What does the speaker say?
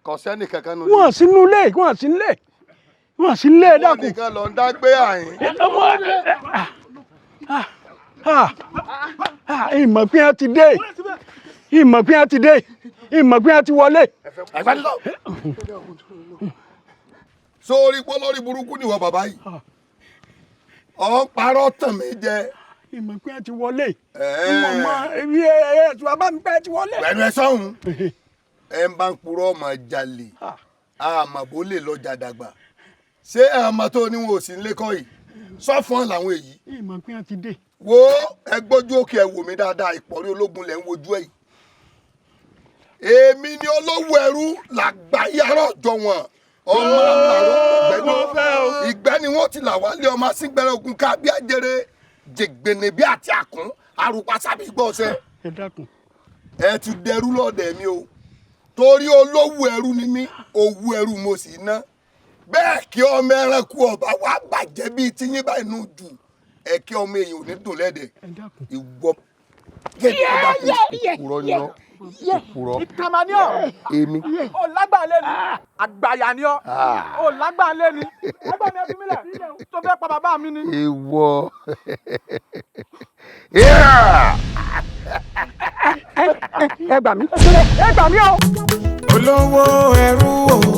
Kò sẹ́ni kankan nù. Wọ́n sí nulẹ̀, wọ́n sí nílé, wọ́n sí nílé, ẹ Wọ́n dákun. nìkan lọ ń dá gbé àyín. Ìmọ̀ pé wọ́n ti dé, ìmọ̀ pé wọ́n ti dé, ìmọ̀ pé wọ́n ti wọlé. Sórí pọ́ lórí burúkú nìwọ bàbá yìí, ọ̀ ń parọ́ tàn mí jẹ. Ìmọ̀ pé wọ́n ti wọlé. Ẹ̀ẹ́. Ìmọ̀ mọ ebi ẹ ẹ ẹ bàbá mi pé ti wọlé. Pẹ̀lú ẹ sọ́hun, ẹ ń bá ń purọ́ ọmọ jalè, àmọ́ bó lè lọ́jà dàgbà. Ṣé àmọ́ tó ní wọn ò sí nílé kọ́ yìí sọ́fọ́n làwọn èyí? Ìmọ̀ pé wọ́n ti dé. Wo, ẹ gbójú òkè, ẹ wò mí dáadáa. Ìpọ̀rí ológun lẹ̀ ń wojú ẹ̀ yìí. Èmi ni olówó ẹrú làgbáyé arọ́jọ wọn, ọmọ àlàró gbẹ́dọ̀ ìgbẹ́ ni wọ́n ti là wálé, ọmọ asíngbẹ́rẹ́ ogun ká bí ajere jẹgbẹ̀nẹ̀ bí àti àkún àrùpá sábì gbọ́sẹ̀. Ẹ dákun. Ẹ ti dẹrú lọ́dẹ̀ mi o, torí olówó ẹrú ni mí, owó ẹrú mo sì ná bẹ́ẹ̀. Kí ọmọ ẹranko ọba wa bàjẹ́ bíi tíyín báyìí nù jù ẹ, kí ọmọ èèyàn ò ní dùn lẹ́dẹ̀. Ẹ dákun. Ìwọ gẹ́gẹ́ òpùrọ́ ni ọ́, òpùrọ́. Ìkànnì ni ọ́. Èmi. Ó lágbàá lé ni, àgbàyà ni ọ́, ó lágbàá lé ni. Ẹgbẹ́ mi, ẹ fi mí lẹ̀, tó fẹ́ pa bàbá mi ni. Ìwọ. Ẹ gbà mí, ẹ gbà mí o. Olówó ẹrú o.